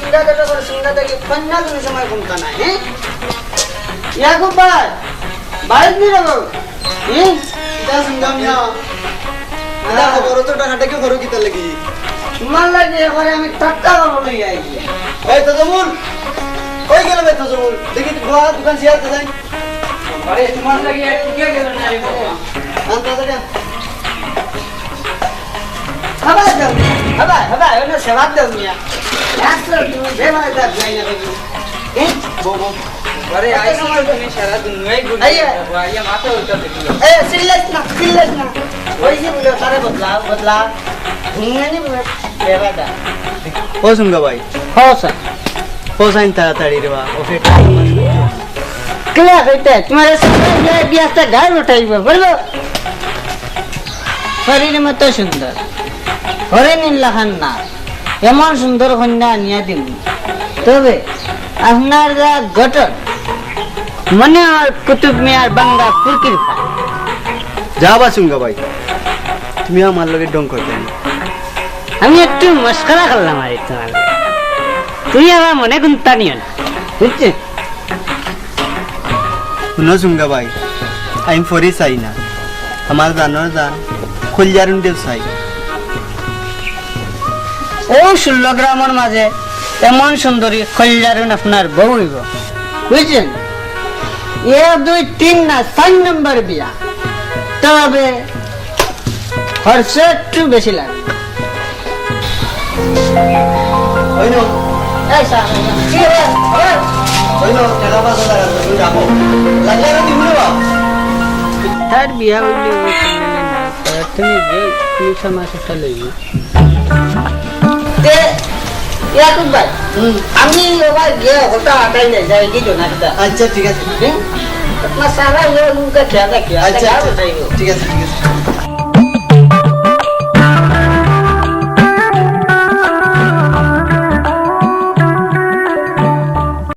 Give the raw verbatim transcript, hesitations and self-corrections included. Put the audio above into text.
চিন্তা করে করে চিন্তা দেখি কন্যা কোনো সময় কমতা নাই, হ্যাঁ? ইয়াকুব ভাই, বাইরে নিয়ে যাবো। হুম? ইটা শুনলাম না। ইটা খবর তো টাকাটা কি খরচ কিতা লাগি? তোমার লাগি এবারে আমি টাটকা খবর লই আইছি। এই তজমুল, কই গেলে বে তজমুল? দেখি তো গোয়া দোকান শেয়ার তো যাই। আরে তোমার লাগি আর কি গেল না রে বাবা? আন তাড়াতাড়ি আন। হবাই দাও মিয়া, হবাই, হবাই, ওনে সেবা দাও মিয়া। আসো তুমি, বেমারে দাও, যাই না তুমি। হুম? বউ, বউ। আরে, আইসো তো তুমি সারা দুনিয়ায় ঘুরে আইয়া। বেড়াও, আইয়া মাথা উল্টা দেখি। এ, সিরিয়াস না, সিরিয়াস না। ওই যে বলে, তারে বদলা, বদলা। ঘুমিয়ে নি বলে, বেড়া দা। ও সুঙ্গা ভাই। হ্যাঁ, স্যার। ও সাইন তাড়াতাড়ি রে বা, ওকে। ক্লিয়ার হইতে, তোমার সাথে বিয়াটা গায়ে উঠাইব, বলবো? শরীর মতো সুন্দর, হরিণীর লাখান না, এমন সুন্দর কন্যা আনিয়া দিমু। তবে আপনার যা গঠন, মনে হয় কুতুব মিয়ার বাংলা ফুরকির ফা। যা বা সুঙ্গা ভাই, তুমি আমার লগে ঢং করতে না। আমি একটু মস্করা করলাম আর কি তোমার লগে। তুমি আমার মনে কুন্তা নিও না, বুঝছো? হুনো সুঙ্গা ভাই, আমি ফরি চাই না, আমার জানর জান, কলিজার উন্ডেও চাই। ও ষোলো গ্রামর মাঝে এমন সুন্দরী কলিজার উন আপনার বউ অইব, বুঝছেন? এক, দুই, তিন না, চাইর নম্বর বিয়া। তবে খরচ একটু বেশি লাগে। ওই নো। এই স্যার, কি রে? ওই। ওই নো, টেকা পাঁচ হাজার আছে, তুমি রাখো। লাগলে আমি দিব রে বাপ। তার বিয়া হইলে ওই তুমি যে পুলিশ আমার সেটা লইবি। তে, ইয়াকুব ভাই, হুম। আমি ওবার গিয়ে ওটা আটাই নিয়ে যাই, কি জোনাকিটা? আচ্ছা, ঠিক আছে। হুম? আপনার সারা লোক লোককে খেয়াল রাখি, আচ্ছা, আচ্ছা, আচ্ছা। ঠিক আছে, ঠিক আছে।